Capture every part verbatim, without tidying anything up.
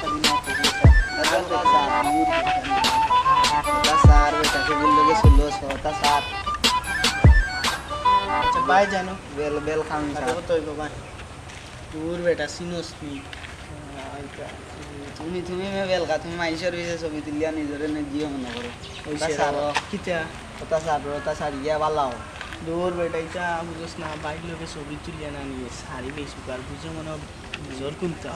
ওটা স্যার, বেটা, সেগুলো লোকে চললো, ওটা স্যার। আচ্ছা, ভাই জানো? বেল, বেল খান আরে স্যার। ও তো ওই বাবা। দূর বেটা, চিনোস নি। তুমি, তুমি মে বেলকা, তুমি মাইনষর পিছে ছবি তুলিয়া নিজরে নে জিও মনে করো। ওই ওটা সে স্যার। বাবা, কিতা? ওটা স্যার, ওটা স্যার, ইয়া বালাও। দূর বেটা, ইটা বুঝোস না, বাইর লগে ছবি তুলিয়া না নিয়ে, সারি বেশি কার বুঝে মনে হয় জোর কুন্তা।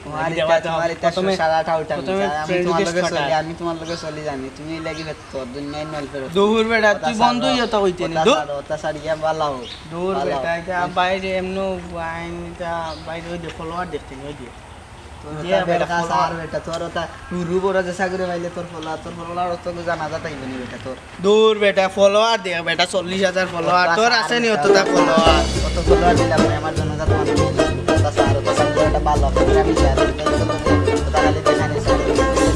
তোমার আমি ইটা, দেওয়া তো তোমার ইটা প্রথমে, সারা ঠাউটা প্রথমে নিছে। আমি friend তোমার request লগে পাঠায়। চলি, আমি তোমার লগে চলি জানি। তুমি এই লাগি বেত্তর, দুনিয়ায় নল ফেরত। দূর বেটা, ওটা তুই বন্ধ ছাড়ো, ইয়া তো কইতে নি, ওটা দূর। ছাড়ো, ওটা ছাড়িয়া বালাও। দূর বালাও। বেটা, এটা বাইরে এমন আইন, এটা বাইরে ওই যে follower দেখতে নি, ওই যে। তোর যে ওটা বেটা বেলকা follower। স্যার বেটা, তোর ওটা হুরু বড় যে সাগরে পাইলে তোর follower, তোর follower তো জানা যা তাইবে নি বেটা তোর। দূর বেটা, follower দেখ বেটা, চল্লিশ হাজার follower। অত তোর আছে নি অতটা follower? অত follower দিলাম না, আমার জন্য যা তোমার কথা স্যার, কথা স্যার, এটা ভালো, আমি share করতে, কথা খালি দেখা নেই স্যার,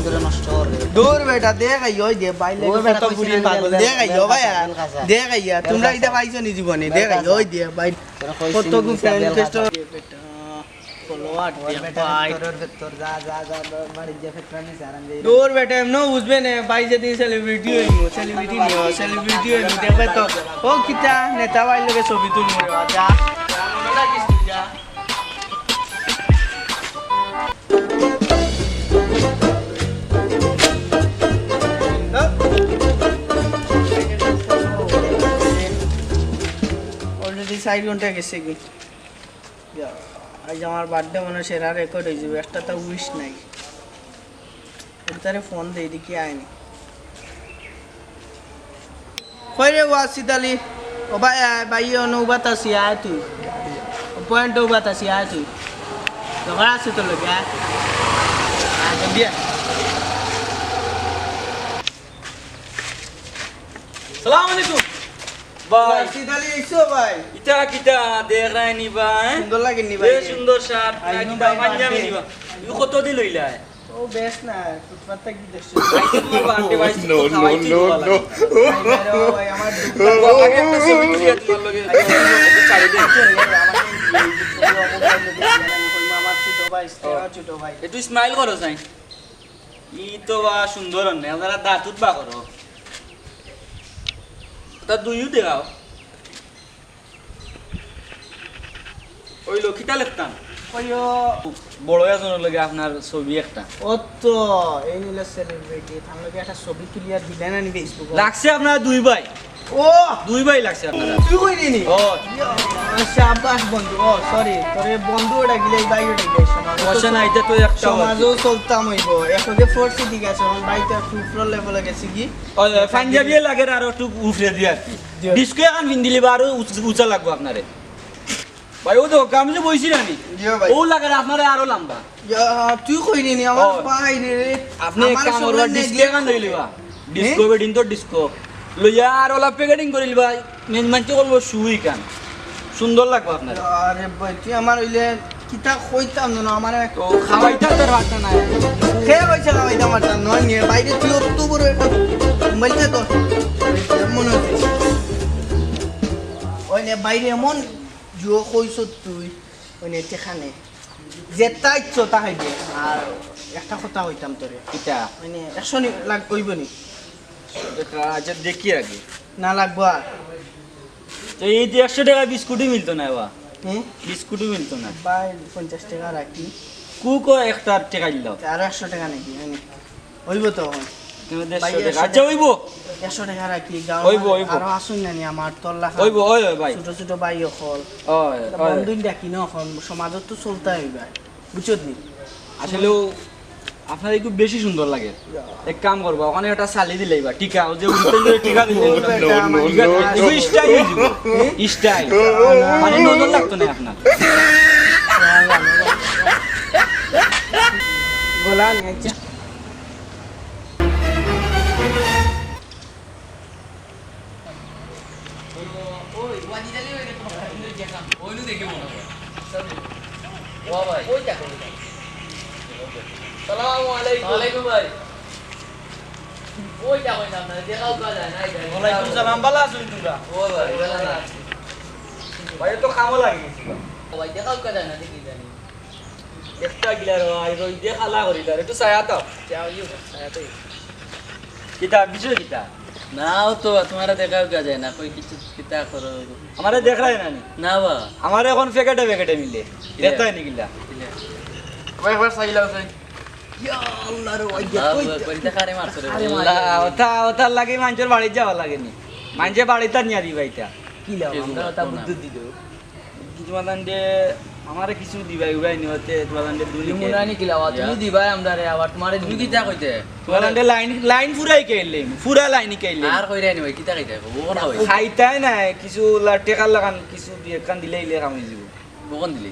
করে নষ্ট করে। দূর বেটা, দেখ আই, ওই দে, ভাই, ও বেটা, কত কইছি বুড়ি না, পাগল, বেল, দেখ আই, বেল ও ভাই, খাসা, বেল খাসা। দেখ আই, বেল তোমরা খাসা। এটা পাইছো নি জীবনে, বেল দেখ আই, খাসা। ওই দে, ভাই, তোরা কইছি কত নি, গু বেল fan খাসা। Request। বেটা। Follower ওর দিয়া বেটা ভাই। তোর, তোর, তোর, যা, যা, যা, তোর বাড়ি গিয়া ফেতরা নিছে, আর আমি যাই না। দূর বেটা, এমনও বুঝবে না, ভাই যেদিন celebrity হইবো, celebrity নিও, celebrity হইবো, দেখবে তো। ও কিতা, নেতা ভাইর লগে ছবি তুলবো রে, যা। যা, মনে রাখিস তুই, যা। Already চাইর ঘন্টা গেছে গি। ইয়া, আইজ আমার birthday মনে হয় সেরা record হয়ে যাবে, একটা তো wish নাই। এটারে ফোন দেই, দেখি আয়নি। কই রে ওয়াসিদ আলী? ও ভাই, আয়, ভাই, ও নৌবাত আছি, আয় তুই। ও point নৌবাত আছি, আয় তুই। দরকার আছে তোর লগে, আয়। আয়, জলদি আয়। সালাম আলাইকুম। ভাই। রাশিদ আলী, আইছো ভাই? ইটা কিতা দেখরায়নি ভাই? সুন্দর লাগেনি ভাই? এ সুন্দর shirt, আই না নো কিতা ভাই, পাঞ্জাবি birthday। নিবা? ইগু কত দি লইলায়? ও বেশ না, ফুটপাত থাকি দেখছি। আইছে তোমার birthday, ভাই, No, তো no, খাওয়াইছি no, তোমার no। লাগে। ভাই, ভাই, ও ভাই, আমার দুঃখ ও, আগে একটা ছবি তুলিয়া তোমার লগে। ছাড়ি দে। আমার ছোট ভাই, আমার ছোট ভাই। একটু smile করো, সাইন। ই তো বা সুন্দর অনে, আপনারা দাঁত উঠবা করো। তা দুইও দেখাও। ওই লো, কিতা লেখতাম? ওই ও। বড় একজনের লগে আপনার ছবি একটা। ও তো, এই নিলে celebrity, তার লগে একটা ছবি তুলিয়া দিলে না নি Facebook-ও? লাগছে আপনারা দুই ভাই। ও! দুই ভাই লাগছে আপনারা। তুই কই দিনি? ও। ইয়া, শাবাশ বন্ধু। ও, sorry। তোরে বন্ধু ওটা গিলে, ভাই ওটা গিলে, সমাজ সমস্যা তো নাই, এটা তো একটা সমাজও চলতাম হইব। এখন যে ফোর সিটি গেছে, এখন ভাই তো একটু উপর level-এ গেছে কি? ও, পাঞ্জাবি লাগে আর একটু উপরে দিয়ে আর কি। জি। Disco এখন পিন্দিলে বা আরো উচ-, উঁচা লাগবো আপনারে। ভাই, ও তো আমি যে বইছি না নি? জি ভাই। ও লাগার আপনারে আরো লম্বা। ইয়া, তুই কই নি, নি, আমার ও। ভাই রে। আপনি এক আমার কাম করবা, সঙ্গে disco নেগলেক্ট এখন লই লিবা। Disco হ্যাঁ? বেডিং তো disco। লইয়া আর ওলা প্যাকেটিং করি লিবা। মেন মানতে করবো শুই কান। সুন্দর লাগবো আপনার। আরে ভাই, তুই আমার হইলে কিতা কইতাম না, আমার তো খাওয়াইতে তো রাখতে নাই। কে কইছে খাওয়াইতে পারতাম না, নিয়ে বাইরে তুই অত বড় একটা মোবাইল তো মনে হচ্ছে। ওই নে বাইরে এমন জুয়ো কইছ তুই, ওই নে, যেখানে যেটা ইচ্ছা তা খাইবে। আর একটা কথা কইতাম তোরে। কিতা? মানে, একশো নি-, লাগ-, অইব নি? দেখা, আচ্ছা, দেখি আগে। না লাগবো আর। তো এই যে একশো টেকা বিস্কুটই মিলতো না, বা? হুম? বিস্কুটই মিলতো না। ভাই, পঞ্চাশ টেকা রাখি। কুকও একটা টেকা দিল। আরো একশো টেকা নাকি? মানে, অইব তো অখন। তুমি দেড়শো ভাই, টেকা। একশো আচ্ছা, অইব। একশো টেকা রাখি, গাঁও অইব, মানে অইব। আরো আসুন না নি আমার তোর লাখা অইব, অই, অই, ভাই। ছোট ছোট ভাই অকল। অই, এটা অই। বন্ধুই ডাকি না অখন, সমাজত তো চলতে অইবা। বুঝছত নি? আসলেও আপনার একটু বেশি সুন্দর লাগে। এক কাম করবা, ওখানে একটা চালি দিলেই বা, টিকা, ওই যে উঠতে যে টিকা দিলে, ও বেটা, আমার টিকা দিলে, একটু স্টাইল অইব। স্টাইল। মানে নজর লাগতো না আপনার। গোলা নিয়ে যা। সালামু আলাইকুম। ওয়ালাইকুম ভাই। ওয়ালাইকুম সালাম, ভালা আছইন তোমরা? ও ভাই, ভালা আছি। ভাই, তো কামো লাগি গেছি। ভাই, দেখাও কা যায় না, দেখি জানি। একটা গিলা রে ভাই, রইদে কালা করি তার, একটু ছায়া তাও। কিতা, বিষয় কিতা? না, ও তো তুমারে দেখাও গা যায় না, কই কিছু কিতা করো। আমারে দেখরায় না নি? না বা। আমারে অখন প্যাকেটে প্যাকেটে মিলে। কিলা? দেখতায় নি কিলা? কিলা? ভাই, একবার চাইলাও চাই। ইয়া আল্লাহ রে ভাই, আল্লাহু আকবার, ইটা কারে মারছে রে? আল্লাহ, ওটা, ওটার লাগি মানষর বাড়িত যাওয়া লাগে নি। মানষে বাড়িত নিয়া দিবা ইটা। কিলা, এই আমরা ওটা বুদ্ধি দিল। তোমার জানতে আমারে কিছু দিবাই উবাই নি হতে, তোমার জানতে দুই দিমু না নি কিলা, তুমি দিবাই আমরারে, আবার তোমারে তুমি কিতা কইতে? তোমার জানতে লাইন, লাইন ফুরাই কেলে, ফুরা লাইনই কেলে। আর কইরায় নি ভাই, কিতা কইতে? ও না ভাই। খাইতায় না, কিছু লা-, টেকার লাখান কিছু দুই একখান দিলে ইলে কাম অই যিবো। কখন দিলে?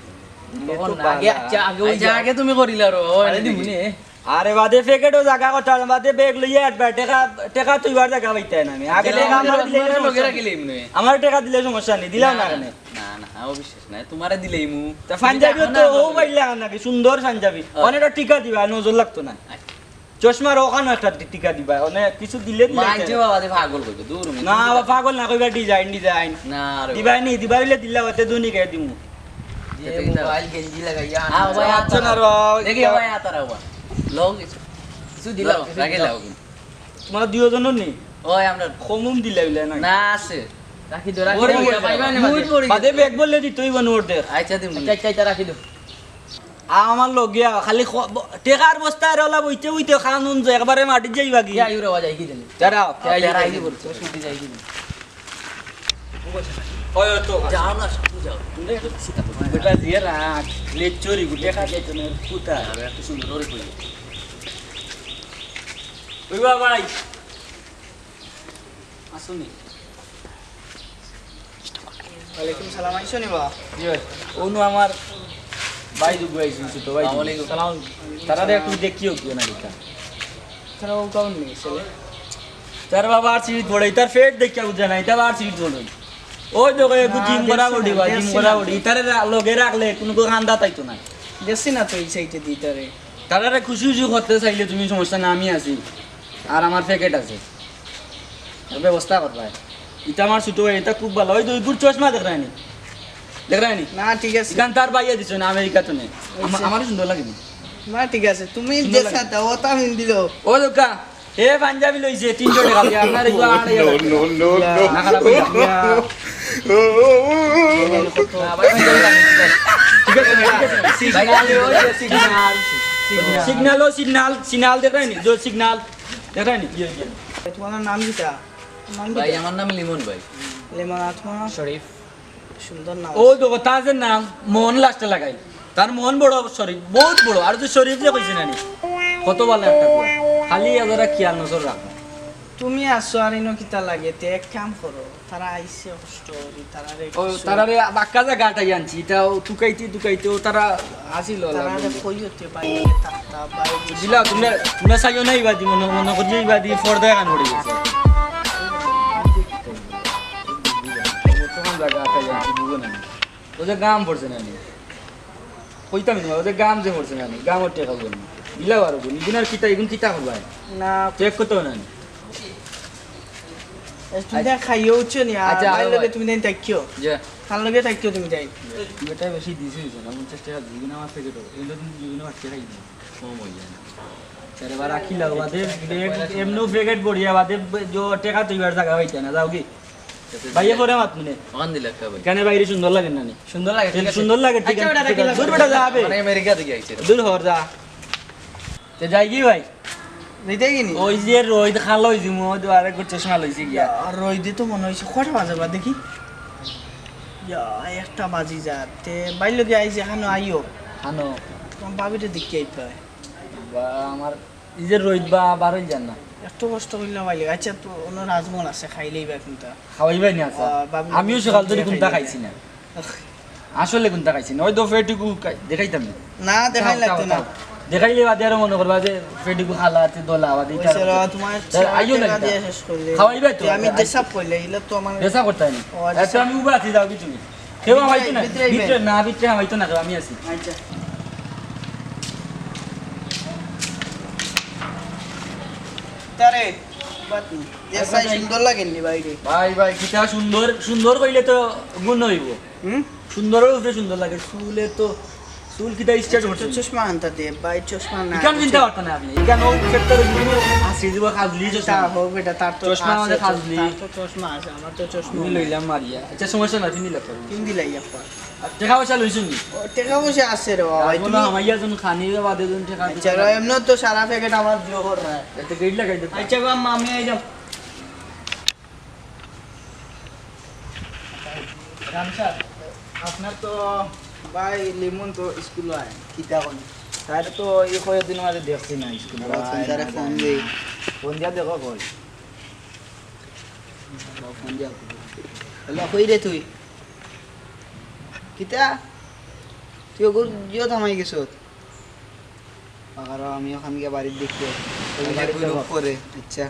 দিলে তো আগে, বালা। আচ্ছা, আগে ওই আচ্ছা, আগে তুমি করিলা রো, ও আরে এনে দিমু দিবি। নে। আরে বাদে প্যাকেটও জাগা কথা, বাদে ব্যাগ লইয়া আটবা, টেকা, টেকা তুইবার জাগা পাইতায় না আমি। আগে আচ্ছা, টেকা আমার আমার দিলে লগে সমস্যা রাখিলে নাই। এমনি। আমার টেকা দিলে সমস্যা নাই, দিলাও না, না না, কেনে? না, না, ও বিশ্বাস নাই, তোমারে দিলেই মু। তা পাঞ্জাবিও তো ও পাইলা নাকি, সুন্দর পাঞ্জাবি। ও। অনেকটা টিকা দিবা, নজর লাগতো না। আচ্ছা। চশমার ওখানে একটা টি-, টিকা দিবা, অনেক কিছু দিলে দিলে মানষে বাবা দে পাগল কইবে, দূর মি। না, বাবা পাগল না কইবা, design, design। না রে দিবা বাবা। নি, দিবা হইলে দিলা, ওতে দুনি কে দিমু। যে মোবাইল গেঞ্জি লাগাইয়া আ, আনা। ভাই, আচ্ছা না রে বাবা। দেখি ভাই, আতারা বাবা। লও কিছু। কিছু দিলাও, লও, কিছু রাখি দিলাও। লাও। তোমার দুইজনর নি? ওই আমরা কমুম দিলা হইলে না? না, আছে। রাখি দে, রাখি ওরে, দে, ওরে, পাইবা নি বাদে? বাদে ব্যাগ বললে দিতে হইব না অর্ধেক। আচ্ছা, দিমু। আচ্ছা, আচ্ছা, আচ্ছা, রাখি দে। আমার লগে আও, খালি খ-, ব-, টেকার বস্তার ওলা বইতে বইতে খান হুন যে একবারে মাটিত যাইবা কি? কে আইও রে, ওয়া যাই কি জানি? দাঁড়াও। কে আইও, কে আইও, আইও? কে আইও? কে আইও? ওই, ওই তো। যাও না, সামনে যাও। তুমি একটু সিধা তো। বেটা দিয়ে রাখ, লেচুরি গুটে খা যাইতো না, পুতা। আরে, এত সুন্দর করে কই। ওই বাবা, ভাই। আসুনি। ওয়ালাইকুম সালাম, আইছো নি বা? জি ভাই। অনু আমার ভাই দুগু আইছইন, ছোট ভাই দুগু। ওয়ালাইকুম সালাম। তারারে একটু দেখিও কিও না কিতা। তারা ও কাউন নেই, ছেলে। তার বাবা আর সিট বড়, তার পেট দেখিয়া বুঝে না, ইটা আবার সিট বড়। ওই দেখো, একটু না, জিম করা দেখছি বডি না, বা, জিম দেখছি করা না। বডি। ইতারে রা-, লগে রাখলে কোনো কান্দা তাইতো না। দেখছি না তো এই সাইডে দি তারে। তারারে খুশি খুশি করতে চাইলে তুমি সমস্যা না, আমি আছি। আর আমার প্যাকেট আছে। ওর ব্যবস্থা করবায়। ইটা আমার ছোট ভাই, ইটা খুব ভালা। ওই দুই গুড় চশমা দেখরায়নি? দেখরায়নি? না, ঠিক আছে। ইখান তার ভাইয়ে দিছে না, আমেরিকাত নে। আমা-, অইছে। আমারও সুন্দর লাগে নি। না, ঠিক আছে। তুমি সুন্দর যে লাগে। সাথে, ও তো আমি দিল। ও দোকা, এ পাঞ্জাবি লইছে তিনশো টেকা দিয়া, আপনার এগুলো আড়াই হাজার টেকা। No, no, no, no। না, খারাপ অইছে। ঠিক আছে, ঠিক আছে। Signal, signal. সিগনাল, ও সিগনাল, সিগনাল দেখরায়নি? যে সিগনাল। দেখরায়নি? ইয়ে, ইয়ে। তোমার নাম কিতা? নাম ভাই, কিতা? আমার নাম লিমন ভাই। লিমন, আর তোমার? শরীফ। সুন্দর নাম। ও দেখো, তার যে নাম, মন লাস্টে লাগাই। তার মন বড় শরীফ, বহুত বড়। আর যে শরীফ যে কইছে না নি, কত ভালা একটা পুয়া। খালি এরা খেয়াল নজর রাখো। তুমি আছো আর ইনো কিতা লাগে? তে এক কাম করো, তারা আইছে কষ্ট করি, তারারে ও, কিছু তারারে বাক্কা জাগাত আই আনছি, ইটাও তুকাইতে তুকাইতে ও তারা আসিল ওলা তারারে বন্ধু। কইও তে বাইরে থাকতা, বাইরে দিলা, তুমি, তুমি চাইও না ইবাদি, মনে, মনে করি ইবাদি পর্দা এখান পড়ে গেছে। বর্তমান জাগাত আই আনছি, বুঝো না। ও যে গাম পড়ছে না নি? কইতাম তোমার, ও যে গাম যে পড়ছে না নি? গামর টেকা বলি। ইলা বারো গুণ, ইগুন আর কিতা, ইগুন কিতা করবা? না। চেক করতে হবে না নি? এ, তুমি আচ্ছা। দেখ খাইও, উঠছো নি? আর আচ্ছা, ভাই আরো লগে ভাই। তুমি দেন থাকিও। যে। তার লগে থাকিও তুমি যাই। বেটায় বেশি দিছে, দিছে না, পঞ্চাশ টেকা দিবি না আমার প্যাকেট হবে। এগুলো তুমি দিবি না, বাচ্চা খাই দিবি। কম হয়ে যায় না। আরে বা রাখি লাও, বাদে ব্যাগ, এমনও প্যাকেট ভরিয়া, বাদে ব-, জো টেকা তুইবার জাগা পাইতে না, যাও কি? ভাইয়ে পরে মাত মনে। অখান দিলে একটা ভাই। কেন বাইরে সুন্দর লাগে না নি? সুন্দর লাগে, ঠিক আছে। সুন্দর লাগে, ঠিক আচ্ছা, আছে। বেটা, রাখি লাও। দূর বেটা, যাবে। মানে আমেরিকা থেকে আইছে। দূর হর যা। তে যাই কি ভাই? যাইতে কি নি? ওই যে রইদ খালো হইছে, মুখ দিয়ে আরেক চশমা লইছে গিয়া। আর রইদে তো মনে হইছে কটা বাজে বা দেখি। ইয়া, একটা বাজি যার। তে বাইর লগে আইছে, হানো আইও। হানো। তোমার ভাবিরে দেখি আইবা। বা আমার এই যে রইদ বা বারোই যান না। একটু কষ্ট করলে ভাই, আচ্ছা তো অন্য রাজমহল আছে, খাইলেই বা কোনটা? খাওয়াইবাই না আছে। আহ, ভাবি আমিও সকাল থেকে খাইলে কোনটা বা। খাইছি না। আহ। আসলে কোনটা খাইছি না। ওই তো পেটুকু খাই-, দেখাইতাম না। না, দেখাই খাও, লাগতো খাও, না। খাও। দেখাইলে বাদে আরো মনে করবা যে পেটুকু খালা আছে, দোলা, বাদে ওই ইটা স্যার, আছে। তোমার স্যার, আইও না টেকা এটা। দিয়ে শেষ করলে। খাওয়াইবাই তো। তে আমি আই- দেশাব করলে, ইলা তো আমার বেচা করতে হয়নি। ও, আচ্ছা। আচ্ছা, আমি উবা আছি, যাও কি তুমি? কেউ ভিতরে হামাইতো আই, না। ভিতরে আইবে। ভিতরে না, ভিতরে হামাইতো না, আমি আছি। আচ্ছা। তারে, বাতি। এ আচ্ছা, সাই ভাই। সুন্দর লাগেনি বাইরে। ভাই, ভাই, কিতা সুন্দর, সুন্দর কইলে তো গুণ হইব। হুম? সুন্দরের উপরে সুন্দর লাগে, চুলে তো চুল কিতা স্ট্রেট করছইন? চশমা আনতা দে ভাই, চশমা না। ইখান চিন্তা করতা না আপনি। ইখান ও ক্ষেত্রে যদি আসি দিব খাজলি চশমা। তা হোক বেটা, তার তো চশমা আছে, আমাদের খাজলি। তার তো চশমা আছে, আমার তো চশমা আমি নাই। লইলাম মারিয়া। আচ্ছা, সমস্যা নাই, পিন্দিলা পারবো। পিন্দিলাই একবার। আর টেকা পয়সা লইছইন নি? ও, টেকা পয়সা আছে রে বাবা, ভাই, তুমি আমার ইয়াজন খানি বাদে জন টেকা আচ্ছা, দিতে রে, এমনি তো সারা প্যাকেট আমার জোহর না। এতে গেট লাগাই দে। আচ্ছা গো আম্মা, আমি আইলাম। রাম স্যার, আপনার তো ভাই লিমন তো স্কুল আয়। কিতা কোন? তাইরে তো এই কয়েকদিন মাঝে দেখছি না স্কুল। বাবা, তারে ফোন দেই। ফোন দিয়া দেখো কই। ফোন দিয়া। হ্যালো, কই রে তুই? কিতা? তুই ওগুর জিও থামাই গেছত? পাকারো, আমি ওখান গিয়া বাড়ির দিকে। ওই যে বাড়ির group দিকে। করে। আচ্ছা।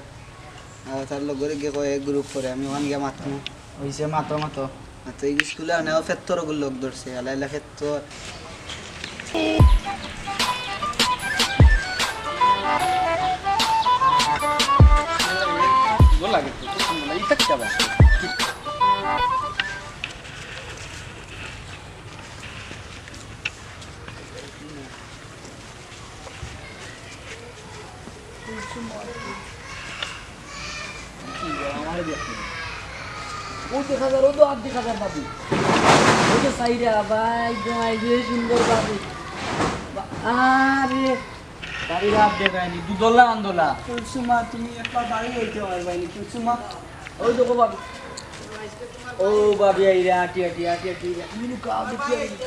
আর তার লগরে গিয়ে কয় group করে। আমি ওখান গিয়া মাতমু। ওই যে মাতো, মাতো। আর তো এই স্কুলে আনে ও ফেত্তর ওগুর লোক ধরছে। আলা আলা ফেত্তর। ভালো লাগে তো, খুব সুন্দর লাগে। ইটা কি আবার? ও দেখা যার, ও তো আর দেখা যার বাবু। ও তো সাইরা, ভাই, একদম আইছে সুন্দর বাবু। বা-, আরে, বাড়ির আর দেখায়নি, দুদলা আন্দোলা। কুলসুমা, তুমি একবার বাড়ি হইতে পারবায়নি, কুলসুমা। ওই দেখো বাবু। ও বাবি আইরা, আটি, আটি, আটি, আটি। তুমি লুকাও, দেখি আইরা।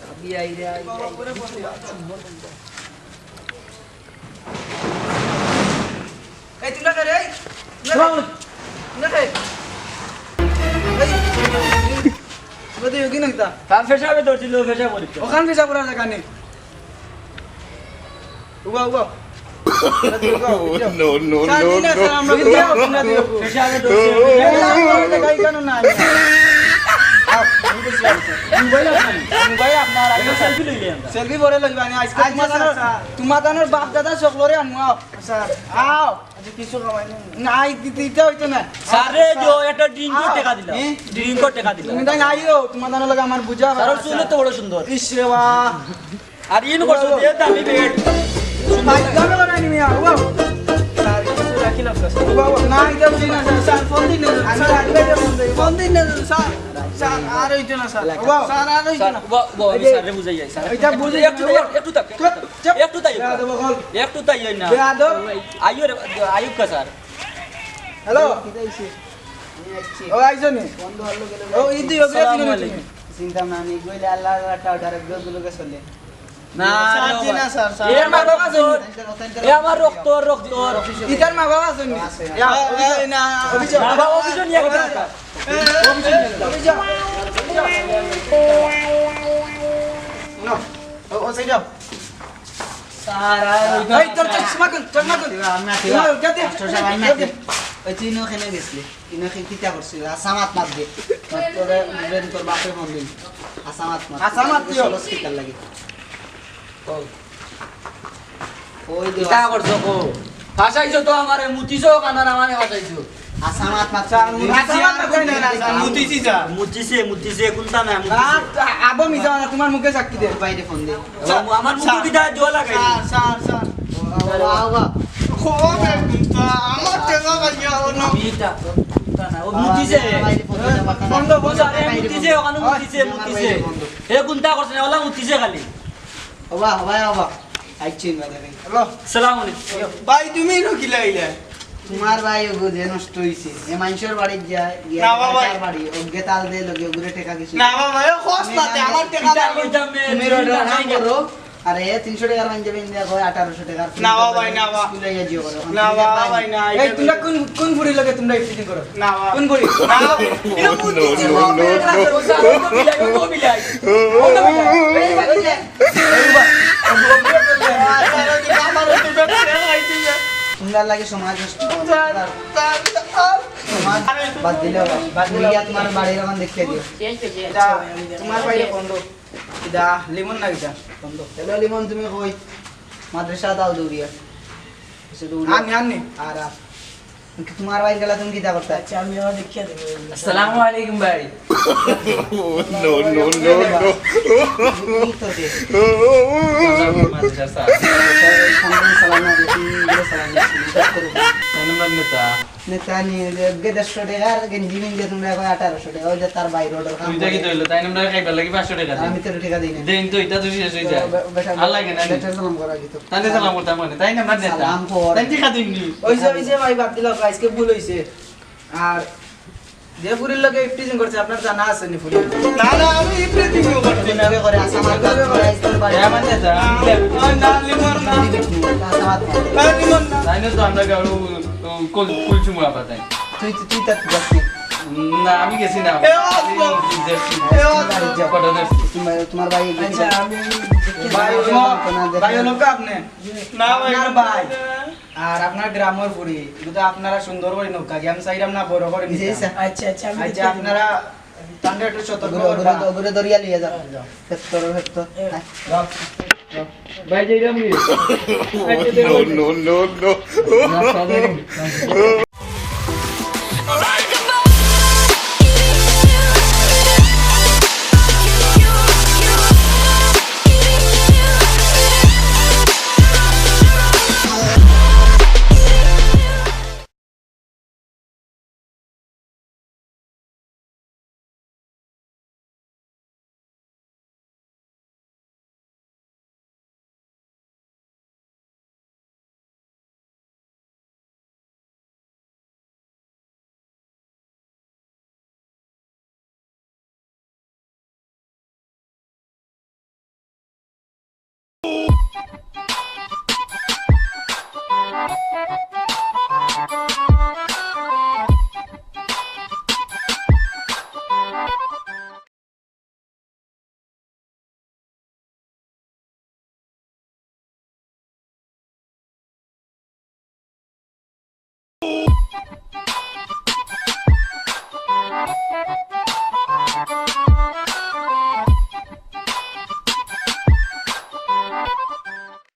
বাবি আইরা, আইরা, আইরা। এই, তোমরা কে রে? এই, তোমরা কে? সালাম আলাইকুম। তোমরা কে? এই, তোমরা তো ইয়োগি না কিতা? তার পেশাবে ধরছিল, পেশাব করি তো। ওখান পেশাব করার জাগা নাই। উবা, উবা। No, no, স্যার, no, দিন না, no, স্যার, আমরা no। দিন না, আমরা দিন না। পেশাবে ধরছিল। এই, এই, এই, এই, এই, কেন না? আও, আমি বলছি, আও। মোবাইল আপনার। মোবাইল আপনার, আগে এটা selfie লইলে আমরা। Selfie পরে লইবা, আমি আজকে আচ্ছা, তোমার স্যার, জানার, স্যার। তোমার জানার বাপ দাদা সকলরে আনবো, আও। স্যার, আও। আচ্ছা, কিছু খাওয়াই না। না, এই দিতে, দিতে হইতো না। স্যার রে, স্যার। যে একটা drink আও। টেকা দিলাম। হ্যাঁ? Drink টেকা দিলাম। তুমি তাই আইও, তোমার জানার লগে আমার বুঝা স্যার, হয়। চুল তো বড় সুন্দর। ইস রে বাবা। আর ইন করছো যে দামি বেড। ভাই, দামে করে আনি মিয়া, ও। স্যার, কিছু রাখি না, স্যার। ও বাবা, না, এটা বুঝি না, স্যার। স্যার, ফোন দিন না, স্যার। ফোন দিন না, স্যার। স্যার, আর হইতো না, স্যার। ও বাবা। স্যার, আর হইতো না। ও বাবা, আমি স্যাররে বুঝাই যাই, স্যার। এটা বুঝি একটু, না, একটু, একটু থাক, একটু থাক। চুপ, চুপ। একটু থাক। বেয়াদব হল। একটু তাই হয় না। বেয়াদব। আইও রে, আইউক্কা স্যার। হ্যালো। কিতা হইছে? আমি আইছি। ও, আইছো নি? বন্ধু হলো গেলে ও, ইদি ওকে আসসালামু চিনো নি তুমি? আলাইকুম। চিন্তা না, আমি কইলে আল্লাহ, আল্লাহ, টাউটার একদম গুলো গেছে। না, স্যার, না, জি না, ভাই। Sir, sir. এ আমার বাবা আছে নি? এ আমার রক্ত, রক্ত। ইতার মা বাবা আছে নি? আছে। ইয়া, এই, এই, না। অভিযোগ। বাবা, অভিযোগ নিয়ে কথা। অভিযোগ নিয়ে কথা। না। ও, ও, সেই যাও। স্যার, আর ওই এই, তোর চশমা কোন? চশমা কোন? আমি আছি। চশমা কোন? দে, দে। মাস্টার সাহেব, আমি দে, আছি। দে। ওই তুই ইনো কেনে গেছলি? ইনো কি কিতা করছিলি? আসামাত মাত দে। মাত তোরে বুঝবেন তোর বাপে ফোন দিন। আসামাত মাত। আসামাত তুই কিতা হলো? স্পিকার লাগি। কও। ওই দে কিতা আস- করছো কও? ফাঁসাইছো তো আমারে, মুতিছো কানার আমারে ফাঁসাইছো। আসামাত মাত। স্যার, মুতিছি আসামাত আর মাত জানি না, স্যার, মুতিছি স্যার। মুতিছে, মুতিছে, কোনটা না, না, মুতিছে। আবো মিছা না, তোমার মুখে সাক্ষী দে। বাইরে ফোন দে। ও, আমার মুখে স্যার, কিতা জল লাগাই? Sir, sir, sir. ও, ও, ও, ও। খবর দে, কুন্তা, আমার টেকা কাজিয়া হলো। আমি এটা, কোনটা না, ও মুতিছে। বাইরে ফোন দে, আমার বন্ধ, বন্ধ, বাইরে মুতিছে, ফোন দে। ওখানে মুতিছে, আমার মুতিছে। বাইরে ফোন দে। এ কোনটা করছে না, ওলা মুতিছে খালি। ওবা, ওবা, ওবা। আইছি না দেখেন। হ্যালো। সালাম আলাইকুম। ভাই, তুমি ইনো কিলা আইলা? তোমার ভাই ওগো যে নষ্ট হইছে। এ মাইনষর বাড়িত যায়, গিয়া না বাবা। তার বাড়ি, ওগে তাল দে লগে, ওগুরে টেকা কিছু। না বাবা, এ খোঁজ না দে, আমার টেকা কিতা দাও। কইতাম মে, তুমি রোডে না, কাম না। করো। আরে, তিনশো টেকার মাইনষে বেন দিয়া কয় আঠারোশো টেকার। না বাবা, না বাবা। স্কুলে গিয়া জিও করো। না বাবা, না, এই, এটা তোমরা কোন, কোন ফুড়ির লগে তোমরা ইফটিজিং করো? না বাবা। কোন ফুড়ি? না বাবা। এটা কোন ফুড়ি? No, no, no, no। ও বিলাই, ও বিলাই। ও বিলাই। তোমরা লাগে সমাজ নষ্ট। Sir, sir, sir. সমাজ বাদ দিলে হবে। বাদ দিলে তোমার বাড়ির ওখান দেখিয়ে দিও। এটা তোমার বাইরে বন্ধ। এটা লিমন না এটা? বন্ধ। হ্যালো লিমন, তুমি কই? মাদ্রাসা দাও দৌড়িয়া। এসে দৌড়িয়া। আননি, আননি। আর, আর। তোমার ভাইর গেলা তুমি কিতা করতা? আচ্ছা, আমি আমার দেখিয়া দেবো। আসসালামু আলাইকুম ভাই। No, no, no, no. এই তো দে। মাদ্রাসা। সালাম না দিয়ে, তুমি ইংরেজি সালাম দিচ্ছি, বিশ্বাস করো। তাই নাম্বার নেতা। নেতা নিয়ে যে আগে দেড়শো টাকা আর গেঞ্জি মিঞ্জে তোমরা এখন আঠারোশো টাকা, ওই যে তার বাইরে অর্ডার তুই দেখি তো হইলো, তাই নাম্বার খাইবার লাগি পাঁচশো টাকা দিন। আমি তো টাকা দিই না। দিন তো এটা তো শেষ হয়ে যায়। বে-, বেটা, আর লাগে না। বেটার সালাম করা আগে তো। তাহলে সালাম করতাম মানে, তাই নাম্বার নেতা। সালাম কর। তাই দেখা দিননি। ওই যে ওই যে ভাই বাদ দিল, আজকে ভুল হইছে। আর যে ফুরির লগে ইফটিজিং করছে, আপনার জানা আছে নি ফুরি? না না, আমি ইফটিজিং করছি না। করে আসাম আর করে আইসবার বাড়ি। এ আমার নেতা। না, লিমন না। আসাম আর করে। না, লিমন না। তাই না তো আমরা গাড়ু কুল কুলছু মুড়া পাতাই। তুই তুই তার যাচ্ছি। না, আমি গেছি না। এ, আসবো। এ, আসবো। কটা দেশ? তোমার তোমার ভাই আচ্ছা, আমি ভাই ভাই হলো হলো, ভাই হলো কি আপনি? না, ভাই। আপনার ভাই। আর আপনার গ্রামের ফুরি, কিন্তু আপনারা সুন্দর করে নৌকা গেম চাইলাম না, বড় করে নিতাম। আচ্ছা। আচ্ছা, আচ্ছা, আমি আচ্ছা, আপনারা তান্ডে একটু সতর্ক ঘুরে করবা। ঘুরে ঘুরে দরিয়া লিয়ে যাও। ফেত্তর ফেত্তর। ভাই যাইলাম কি? No, no, no, no.